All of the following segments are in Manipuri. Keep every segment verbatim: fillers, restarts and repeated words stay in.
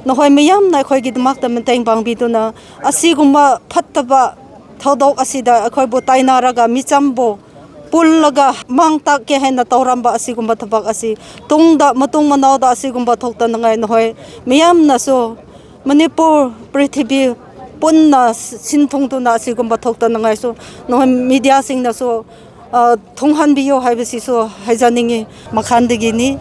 ꯅꯈꯣꯏ ꯃꯌꯥꯝꯅ ꯑꯩꯈꯣꯏꯒꯤꯗꯃꯛꯇ ꯃꯇꯦꯡ ꯄꯥꯡꯕꯤꯗꯨꯅ ꯑꯁꯤꯒꯨꯝꯕ ꯐꯠꯇꯕ ꯊꯧꯗꯣꯛ ꯑꯁꯤꯗ ꯑꯩꯈꯣꯏꯕꯨ ꯇꯥꯏꯅꯔꯒ ꯃꯤꯆꯝꯕꯨ ꯄꯨꯜꯂꯒ ꯃꯥꯡ ꯇꯥꯛꯀꯦ ꯍꯥꯏꯅ ꯇꯧꯔꯝꯕ ꯑꯁꯤꯒꯨꯝꯕ ꯊꯕꯛ ꯑꯁꯤ ꯇꯨꯡꯗ, ꯃꯇꯨꯡ ꯃꯅꯥꯎꯗ ꯑꯁꯤꯒꯨꯝꯕ ꯊꯣꯛꯇꯅꯉꯥꯏ ꯅꯈꯣꯏ ꯃꯤꯌꯥꯝꯅꯁꯨ, ꯃꯅꯤꯄꯨꯔ ꯄ꯭ꯔꯤꯊꯤꯕꯤ ꯄꯨꯟꯅ ꯁꯤꯟ ꯊꯨꯡꯗꯨꯅ ꯑꯁꯤꯒꯨꯝꯕ ꯊꯣꯛꯇꯅꯉꯥꯏꯁꯨ ꯅꯈꯣꯏ ꯃꯤꯗꯤꯌꯥꯁꯤꯡꯅꯁꯨ, ꯑ, ꯊꯨꯡꯍꯟꯕꯤꯌꯨ ꯍꯥꯏꯕꯁꯤꯁꯨ ꯍꯥꯏꯖꯅꯤꯡꯉꯤ꯫ ꯃꯈꯥꯟꯗꯒꯤꯅꯤ꯫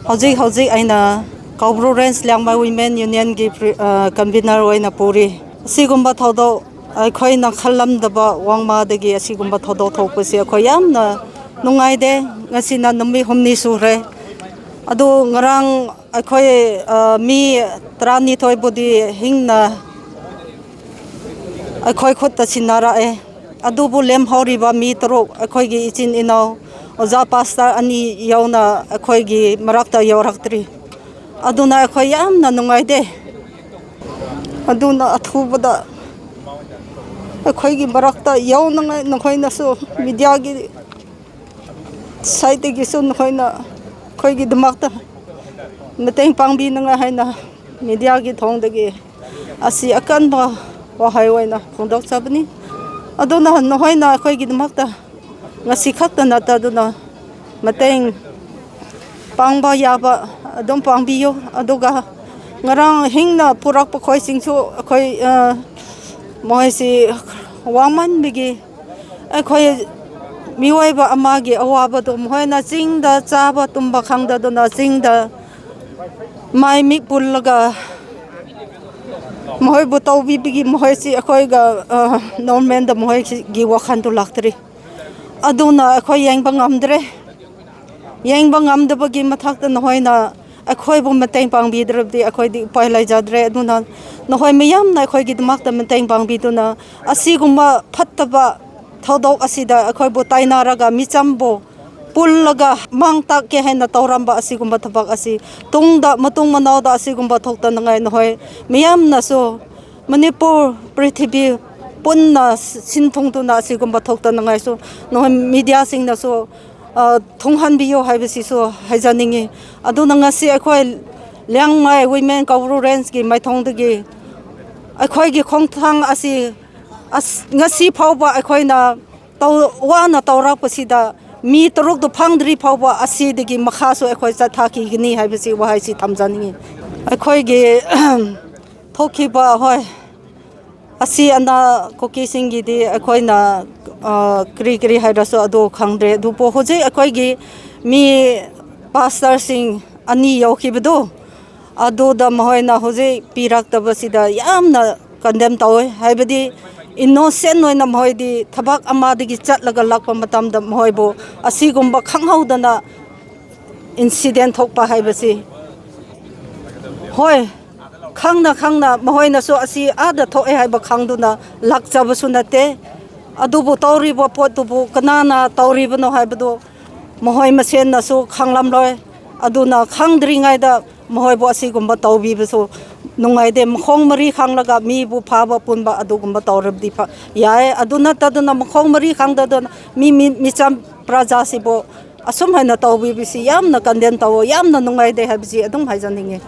ꯍꯧꯖꯤꯛ ꯍꯧꯖꯤꯛ ꯑꯩꯅ ꯀꯧꯕ꯭ꯔꯨ ꯔꯦꯟꯖ ꯂꯤꯌꯥꯡꯃꯩ ꯋꯤꯃꯦꯟ ꯌꯨꯅꯤꯌꯟꯒꯤ ꯄ꯭ꯔꯤ-, ꯑ, ꯀꯟꯚꯤꯅꯔ ꯑꯣꯏꯅ ꯄꯨꯔꯤ꯫ ꯑꯁꯤꯒꯨꯝꯕ ꯊꯧꯗꯣꯛ ꯑꯩꯈꯣꯏꯅ ꯈꯜꯂꯝꯗꯕ ꯋꯥꯡꯃꯗꯒꯤ ꯑꯁꯤꯒꯨꯝꯕ ꯊꯧꯗꯣꯛ ꯊꯣꯛꯄꯁꯤ ꯑꯩꯈꯣꯏ ꯌꯥꯝꯅ ꯅꯨꯡꯉꯥꯏꯇꯦ꯫ ꯉꯁꯤꯅ ꯅꯨꯃꯤꯠ ꯍꯨꯝꯅꯤ ꯁꯨꯔꯦ꯫ ꯑꯗꯨ ꯉꯔꯥꯡ ꯑꯩꯈꯣꯏ, ꯑ, ꯃꯤ ꯇꯔꯥꯅꯤꯊꯣꯏꯕꯨꯗꯤ ꯍꯤꯡꯅ ꯑꯩꯈꯣꯏ ꯈꯨꯠꯇ ꯁꯤꯟꯅꯔꯛꯑꯦ꯫ ꯑꯗꯨꯕꯨ ꯂꯦꯝꯍꯧꯔꯤꯕ ꯃꯤ ꯇꯔꯨꯛ, ꯑꯩꯈꯣꯏꯒꯤ ꯏꯆꯤꯟ ꯏꯅꯥꯎ, ꯑꯣꯖꯥ ꯄꯥꯁꯇꯔ ꯑꯅꯤ ꯌꯥꯎꯅ ꯑꯩꯈꯣꯏꯒꯤ ꯃꯔꯛꯇ ꯌꯧꯔꯛꯇ꯭ꯔꯤ꯫ ꯑꯗꯨꯅ ꯑꯩꯈꯣꯏ ꯌꯥꯝꯅ ꯅꯨꯡꯉꯥꯏꯇꯦ꯫ ꯑꯗꯨꯅ ꯑꯊꯨꯕꯗ ꯑꯩꯈꯣꯏꯒꯤ ꯃꯔꯛꯇ ꯌꯧꯅꯉꯥꯏ ꯅꯈꯣꯏꯅꯁꯨ, ꯃꯤꯗꯤꯌꯥꯒꯤ ꯁꯥꯏꯠꯇꯒꯤꯁꯨ ꯅꯈꯣꯏꯅ ꯑꯩꯈꯣꯏꯒꯤꯗꯃꯛꯇ ꯃꯇꯦꯡ ꯄꯥꯡꯕꯤꯅꯉꯥꯏ ꯍꯥꯏꯅ ꯃꯤꯗꯤꯌꯥꯒꯤ ꯊꯣꯡꯗꯒꯤ ꯑꯁꯤ ꯑꯀꯟꯕ ꯋꯥꯍꯩ ꯑꯣꯏꯅ ꯐꯣꯡꯗꯣꯛꯆꯕꯅꯤ꯫ ꯑꯗꯨꯅ ꯅꯈꯣꯏꯅ ꯑꯩꯈꯣꯏꯒꯤꯗꯃꯛꯇ ꯉꯁꯤ ꯈꯛꯇ ꯅꯠꯇꯗꯨꯅ ꯃꯇꯦꯡ ꯄꯥꯡꯕ ꯌꯥꯕ ꯑꯗꯨꯝ ꯄꯥꯡꯕꯤꯌꯨ꯫ ꯑꯗꯨꯒ ꯉꯔꯥꯡ ꯍꯤꯡꯅ ꯄꯨꯔꯛꯄ ꯈꯣꯏꯁꯤꯡꯁꯨ ꯑꯩꯈꯣꯏ, ꯑ, ꯃꯣꯏꯁꯤ ꯋꯥꯃꯟꯕꯒꯤ ꯑꯩꯈꯣꯏ ꯃꯤꯑꯣꯏꯕ ꯑꯃꯒꯤ ꯑꯋꯥꯕꯗꯣ ꯃꯈꯣꯏꯅ ꯆꯤꯡꯗ ꯆꯥꯕ ꯇꯨꯝꯕ ꯈꯪꯗꯗꯨꯅ ꯆꯤꯡꯗ ꯃꯥꯏ ꯃꯤꯠ ꯄꯨꯜꯂꯒ ꯃꯈꯣꯏꯕꯨ ꯇꯧꯕꯤꯕꯒꯤ ꯃꯈꯣꯏꯁꯤ ꯑꯩꯈꯣꯏꯒ, ꯑ, ꯅꯣꯔꯃꯦꯜꯗ ꯃꯈꯣꯏꯒꯤ ꯋꯥꯈꯜꯗꯨ ꯂꯥꯛꯇ꯭ꯔꯤ꯫ ꯑꯗꯨꯅ ꯑꯩꯈꯣꯏ ꯌꯦꯡꯕ ꯉꯝꯗ꯭ꯔꯦ꯫ ꯌꯦꯡꯕ ꯉꯝꯗꯕꯒꯤ ꯃꯊꯛꯇ ꯅꯈꯣꯏꯅ ꯑꯩꯈꯣꯏꯕꯨ ꯃꯇꯦꯡ ꯄꯥꯡꯕꯤꯗ꯭ꯔꯕꯗꯤ ꯑꯩꯈꯣꯏꯗꯤ ꯎꯄꯥꯏ ꯂꯩꯖꯗ꯭ꯔꯦ꯫ ꯑꯗꯨꯅ ꯅꯈꯣꯏ ꯃꯌꯥꯝꯅ ꯑꯩꯈꯣꯏꯒꯤꯗꯃꯛꯇ ꯃꯇꯦꯡ ꯄꯥꯡꯕꯤꯗꯨꯅ ꯑꯁꯤꯒꯨꯝꯕ ꯐꯠꯇꯕ ꯊꯧꯗꯣꯛ ꯑꯁꯤꯗ ꯑꯩꯈꯣꯏꯕꯨ ꯇꯥꯏꯅꯔꯒ ꯃꯤꯆꯝꯕꯨ ꯄꯨꯜꯂꯒ ꯃꯥꯡ ꯇꯥꯛꯀꯦ ꯍꯥꯏꯅ ꯇꯧꯔꯝꯕ ꯑꯁꯤꯒꯨꯝꯕ ꯊꯕꯛ ꯑꯁꯤ ꯇꯨꯡꯗ, ꯃꯇꯨꯡ ꯃꯅꯥꯎꯗ ꯑꯁꯤꯒꯨꯝꯕ ꯊꯣꯛꯇꯅꯉꯥꯏ ꯅꯈꯣꯏ ꯃꯤꯌꯥꯝꯅꯁꯨ, ꯃꯅꯤꯄꯨꯔ ꯄ꯭ꯔꯤꯊꯤꯕꯤ ꯄꯨꯟꯅ ꯁꯤꯟ ꯊꯨꯡꯗꯨꯅ ꯑꯁꯤꯒꯨꯝꯕ ꯊꯣꯛꯇꯅꯉꯥꯏꯁꯨ ꯅꯈꯣꯏ ꯃꯤꯗꯤꯌꯥꯁꯤꯡꯅꯁꯨ, ꯑ, ꯊꯨꯡꯍꯟꯕꯤꯌꯨ ꯍꯥꯏꯕꯁꯤꯁꯨ ꯍꯥꯏꯖꯅꯤꯡꯉꯤ꯫ ꯑꯗꯨꯅ ꯉꯁꯤ ꯑꯩꯈꯣꯏ ꯂꯤꯌꯥꯡꯃꯩ ꯋꯤꯃꯦꯟ ꯀꯧꯕ꯭ꯔꯨ ꯔꯦꯟꯖꯀꯤ ꯃꯥꯏꯊꯣꯡꯗꯒꯤ ꯑꯩꯈꯣꯏꯒꯤ ꯈꯣꯡꯊꯥꯡ ꯑꯁꯤ ꯑꯁ, ꯉꯁꯤ ꯐꯥꯎꯕ ꯑꯩꯈꯣꯏꯅ ꯇꯧ-, ꯋꯥꯅ ꯇꯧꯔꯛꯄꯁꯤꯗ ꯃꯤ ꯇꯔꯨꯛꯇꯨ ꯐꯪꯗ꯭ꯔꯤ ꯐꯥꯎꯕ ꯑꯁꯤꯗꯒꯤ ꯃꯈꯥꯁꯨ ꯑꯩꯈꯣꯏ ꯆꯠꯊꯈꯤꯒꯅꯤ ꯍꯥꯏꯕꯁꯤ ꯋꯥꯍꯩꯁꯤ ꯊꯝꯖꯅꯤꯡꯏ꯫ ꯑꯩꯈꯣꯏꯒꯤ ꯊꯣꯛꯈꯤꯕ, ꯍꯣꯏ, ꯑꯁꯤ ꯑꯅꯥ ꯀꯨꯀꯤꯁꯤꯡꯒꯤꯗꯤ ꯑꯩꯈꯣꯏꯅ, ꯑ, ꯀꯔꯤ ꯀꯔꯤ ꯍꯥꯏꯔꯁꯨ ꯑꯗꯨ ꯈꯪꯗ꯭ꯔꯦ꯫ ꯑꯗꯨꯕꯨ ꯍꯧꯖꯤꯛ ꯑꯩꯈꯣꯏꯒꯤ ꯃꯤ ꯄꯥꯁꯇꯔꯁꯤꯡ ꯑꯅꯤ ꯌꯧꯈꯤꯕꯗꯨ, ꯑꯗꯨꯗ ꯃꯈꯣꯏꯅ ꯍꯧꯖꯤꯛ ꯄꯤꯔꯛꯇꯕꯁꯤꯗ ꯌꯥꯝꯅ ꯀꯟꯗꯦꯝ ꯇꯧꯋꯦ꯫ ꯍꯥꯏꯕꯗꯤ ꯏꯅꯣꯁꯦꯟ ꯑꯣꯏꯅ ꯃꯈꯣꯏꯗꯤ ꯊꯕꯛ ꯑꯃꯗꯒꯤ ꯆꯠꯂꯒ ꯂꯥꯛꯄ ꯃꯇꯝꯗ ꯃꯈꯣꯏꯕꯨ ꯑꯁꯤꯒꯨꯝꯕ ꯈꯪꯍꯧꯗꯅ ꯏꯟꯁꯤꯗꯦꯟ ꯊꯣꯛꯄ ꯍꯥꯏꯕꯁꯤ, ꯍꯣꯏ, ꯈꯪꯅ ꯈꯪꯅ ꯃꯈꯣꯏꯅꯁꯨ ꯑꯁꯤ ꯑꯥꯗ ꯊꯣꯛꯑꯦ ꯍꯥꯏꯕ ꯈꯪꯗꯨꯅ ꯂꯥꯛꯆꯕꯁꯨ ꯅꯠꯇꯦ꯫ ꯑꯗꯨꯕꯨ ꯇꯧꯔꯤꯕ ꯄꯣꯠꯇꯨꯕꯨ ꯀꯅꯥꯅ ꯇꯧꯔꯤꯕꯅꯣ ꯍꯥꯏꯕꯗꯨ ꯃꯈꯣꯏ ꯃꯁꯦꯟꯅꯁꯨ ꯈꯪꯂꯝꯂꯣꯏ꯫ ꯑꯗꯨꯅ ꯈꯪꯗ꯭ꯔꯤꯉꯩꯗ ꯃꯈꯣꯏꯕꯨ ꯑꯁꯤꯒꯨꯝꯕ ꯇꯧꯕꯤꯕꯁꯨ ꯅꯨꯡꯉꯥꯏꯇꯦ꯫ ꯃꯈꯣꯡ ꯃꯔꯤ ꯈꯥꯡꯂꯒ ꯃꯤꯕꯨ ꯐꯥꯕ ꯄꯨꯟꯕ ꯑꯗꯨꯒꯨꯝꯕ ꯇꯧꯔꯕꯗꯤ ꯐ-, ꯌꯥꯏ꯫ ꯑꯗꯨ ꯅꯠꯇꯗꯨꯅ ꯃꯈꯣꯡ ꯃꯔꯤ ꯈꯥꯡꯗꯗꯨꯅ ꯃꯤ, ꯃꯤ, ꯃꯤꯆꯝ ꯄ꯭ꯔꯖꯥꯁꯤꯕꯨ ꯑꯁꯨꯝ ꯍꯥꯏꯅ ꯇꯧꯕꯤꯕꯁꯤ ꯌꯥꯝꯅ ꯀꯟꯗꯦꯝ ꯇꯧꯋ, ꯌꯥꯝꯅ ꯅꯨꯡꯉꯥꯏꯇꯦ ꯍꯥꯏꯕꯁꯤ ꯑꯗꯨꯝ ꯍꯥꯏꯖꯅꯤꯡꯉꯤ꯫